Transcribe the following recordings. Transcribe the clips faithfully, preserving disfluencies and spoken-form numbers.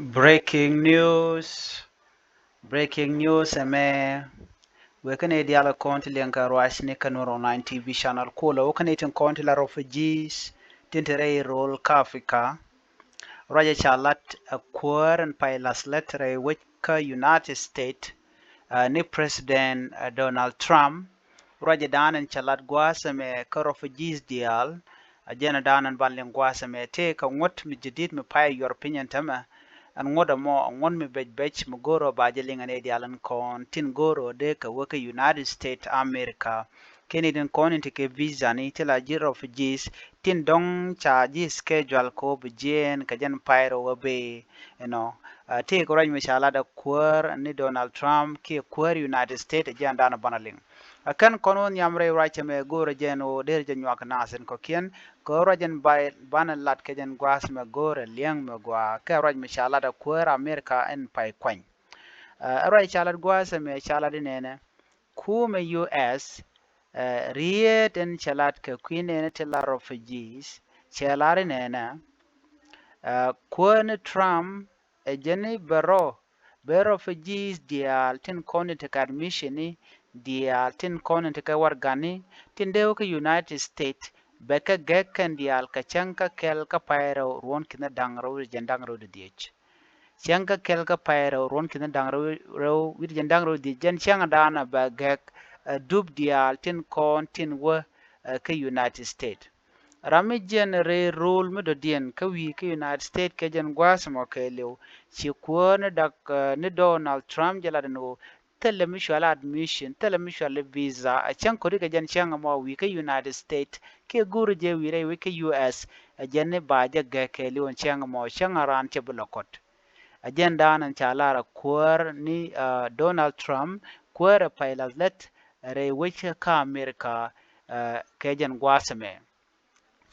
Breaking news. Breaking news ɛmɛ. Wek kä nɛy diaal kɔn ti liɛŋ kɛ ruacni kä Nuer Online T V channel. Kulɛ wek kä nɛy tin kɔn ti la refugees tin te rɛy rol kä Africa. Ruacɛ ca lat ɛ kuäär ɛn pay lath lät rɛy wec kä United States, ni President Donald Trump. Ruacɛ dan ɛn ca lat gua̱a̱th ɛmɛ kä refugees diaal. A jɛn dan ɛn ban liŋ gua̱a̱th ɛmɛ tëë kɛ ŋuɔ̱t mi jadid mi pay yuɔr piny ɛn tämɛ. Ɛn ŋuɔ̱t ɛmɔ ɛ ŋuɔ̱t mi bec bec mi go̱o̱rä ba jɛ liŋ ɛn nɛy diaal ɛn kɔn tin go̱o̱rä dee kɛ wek kä United States America. Kɛn nɛy tin kɔn in ti kɛ visa ni ti la ji̱ refugees tin dɔ̱ŋ ca ji̱ schedule kɛ wä bi jiɛɛn kɛ jɛn pay rɛw wä bee. Ɛnɔ tëë kɛ ruac mi ca lat ɛ kuäär ni Donald Trump kiɛ kuäär United States ɛ jɛn dan ɛ banɛ liŋ. Ɛ kɛn kɔn wä nhiam rɛy ruac ɛmɛ go̱o̱rä jɛn ɣöö der jɛ nyuak naath in kɔ̱kiɛn kɛ ɣöö ruac ɛn banɛ lat kɛ jɛn gua̱a̱th mɛ go̱o̱rä liɛŋ mɛ gua̱a̱ kɛ ruac mi ca lat ɛ kuäär America ɛn pay kuany. Ɛ ruac ca lat gua̱a̱th ɛmɛ ca lat inɛnɛ kumɛ U S riet ɛn cɛ lat kɛ kui̱ nɛnɛ ti la refugees cɛ lar inɛnɛ. Kuäär ni Trump ɛ jɛn i̱ bɛ rɔ bɛ refugees diaal tin kɔn in tekɛ admission ni diaal tin kɔn in tekɛ warɛgani tin dee wä kä United States bɛ kɛ gɛk kɛn diaal kɛ cäŋ kä kɛl kä pay rɛw ruɔ̱n ki̱n da̱ŋ rɛw jɛn da̱ŋ rɛw di dhiec. Cäŋ kä kɛl kä pay rɛw ruɔ̱n ki̱n da̱ŋ rɛw wi̱cdɛ jɛn da̱ŋ rɛw dhiec jɛn cäŋ dan a bɛ gɛk ɛ dup diaal tin kɔn tin wä kä United States. Ram mi jiɛn rɛy rol mi dɔ̱diɛn kä wi̱i̱ kä United States kɛ jɛn gua̱a̱th mɔ kɛɛliw ci kuäär ni dak ni Donald Trump jɛ lat ɛn ɣöö thilɛ mi cual admission thilɛ mi cual visa a cäŋ ko̱ri kɛ jɛn cäŋ mɔ wi̱i̱ kä United States kiɛ go̱o̱ri jɛ wi̱i̱ rɛy wec kä U S. A jɛn ni ba jɛ gɛk kɛɛliw ɛn cäŋ mɔ cäŋ a raan cɛ bi lɔ kɔt. A jɛn dan ɛn ca lar a kuäär ni Donald Trump kuäär ɛ pay lath lät rɛy wec kä America kɛ jɛn gua̱a̱th ɛmɛ.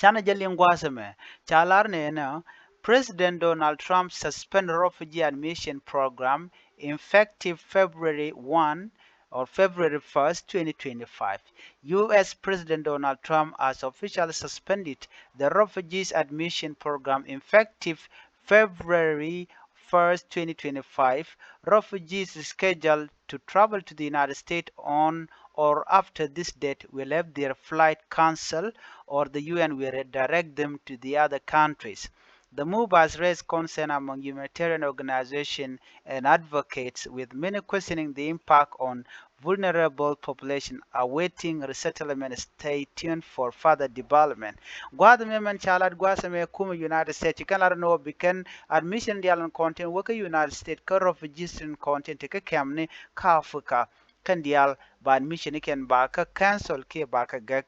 Canɛ jɛ liŋ gua̱a̱th ɛmɛ ca lar ni ɛnɛ President Donald Trump suspend refugee admission program effective February one or February first, twenty twenty-five. U S President Donald Trump has officially suspended the refugees admission program effective February first, twenty twenty-five. Refugees scheduled to travel to the United States on or after this date will have their flight cancelled or the U N will redirect them to the other countries. The move has raised concern among humanitarian organizations and advocates, with many questioning the impact on vulnerable population awaiting resettlement. Stay tuned for further development. Gua̱a̱th ɛmɛ mɛn ca lat gua̱a̱th ɛmɛ kumɛ United States ci kɛn lat ni wä bi kɛn admission diaal in kɔn tin wä kä United States kä refugees in kɔn tin ti kä kɛm ni kä Africa kɛn diaal ba admission ni kɛn ba kä cancel kiɛ ba kä gɛk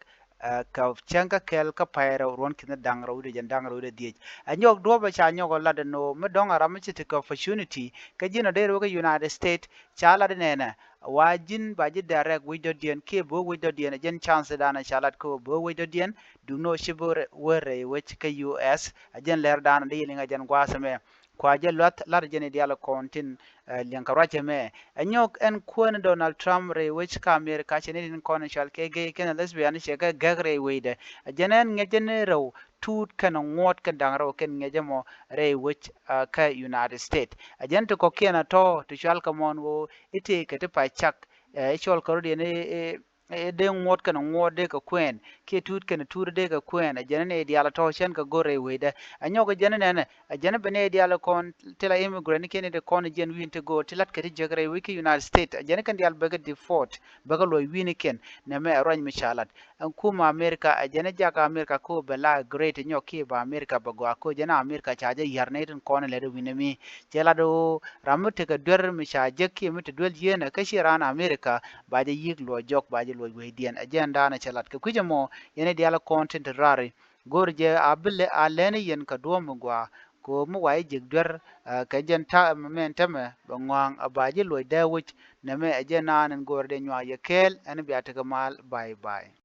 kɛ cäŋ kä kɛl kä pay rɛw ruɔ̱n ki̱n da̱ŋ rɛw wi̱cdɛ jɛn da̱ŋ rɛw wi̱cdɛ dhiec. Ɛ nyɔk duɔ̱ɔ̱p ɛ ca nyɔk ɛ lat ɛn ɣöö mi dɔ̱ŋ a ram mi ci tekɛ opportunity kä ji̱n ɔ dee rɛ wä kä United States ca lat inɛnɛ wa ji̱n ba ji̱ direct wec dɔ̱diɛn kiɛ bi wä wec dɔ̱diɛn ɛ jɛn chance dan ɛ ca lat kä wä bi wä wec dɔ̱diɛn. Duŋni wä ci bi wä rɛy wec kä U S ɛ jɛn lɛr dan ɛ dee yɛ liŋ ɛ jɛn gua̱a̱th ɛmɛ. Kua jɛ luath lar jɛn i̱ diaal kɔn tin liɛŋ kɛ ruac ɛmɛ. Ɛ nyɔk ɛn kuäär ni Donald Trump rɛy wec kä America cɛ ni tin kɔn in cual kɛ gay kɛn Elizabeth ni cɛ kɛ gɛk rɛy wecdɛ. Ɛ jɛn ɛn ŋiɛcɛ ni rɛw tuut kɛn ŋuɔ̱t kɛn da̱ŋ rɛw kɛn ŋiɛcɛ mɔ rɛy wec kä United States. Ɛ jɛn ti kɔ̱kiɛn a tɔ̱ ti cual kɛ mɔn ɣöö i̱ tëë kɛ ti pay cak ɛ cɔl kɛ rɔ̱diɛn i̱ ɛ dee ŋuɔ̱t kɛn ŋuɔ̱t dee kɛ kuɛɛn kiɛ tuut kɛn tuut dee kɛ kuɛɛn. Ɛ jɛn ni diaal tɔ̱ cɛn kɛ go̱r rɛy wecdɛ. Ɛ nyɔk ɛ jɛn nɛnɛ ɛ jɛn bɛ ni diaal kɔn ti la immigrant ni kɛn ni ti kɔn jiɛn wi̱i̱n ti go̱o̱r ti lat kɛ ti jek rɛy wec kä United States. Ɛ jɛn kɛn diaal bɛ kɛ deport bɛ kɛ luɔc wi̱i̱n ni kɛn. Nɛmɛ ɛ ruac mi ca lat ɛn kum America ɛ jɛn jak America ko bɛ la great nyɔk kiɛ ba America bɛ gɔaa ko jɛn America ca jɛ yar ni tin kɔn lɛ di wi̱n mi. Cɛ lat ɣöö ram mi tekɛ duer mi ca jek kiɛ mi te duel jienɛ kä ci raan America ba jɛ yik luɔc jɔk ba jɛ luɔc wecdiɛn. Ɛ jɛn daanɛ cɛ lat kɛ kui̱c ɛmɔ yɛn i̱ diaal kɔn tin te rari go̱o̱r jɛ a bi lɛ a lɛn i̱ yɛn kɛ duɔ̱ɔ̱p mi gɔaa. Kɛ ɣöö mi wa i̱ jek duer kɛ jɛn ta̱a̱ mɛn tämɛ bɛ ŋɔ̱a̱ŋ a ba ji̱ luɔc dee wec. Nɛmɛ ɛ jɛn naan in go̱o̱r dee nyuak yɛ kɛɛl ɛn bia tekɛ mal. Bye bye.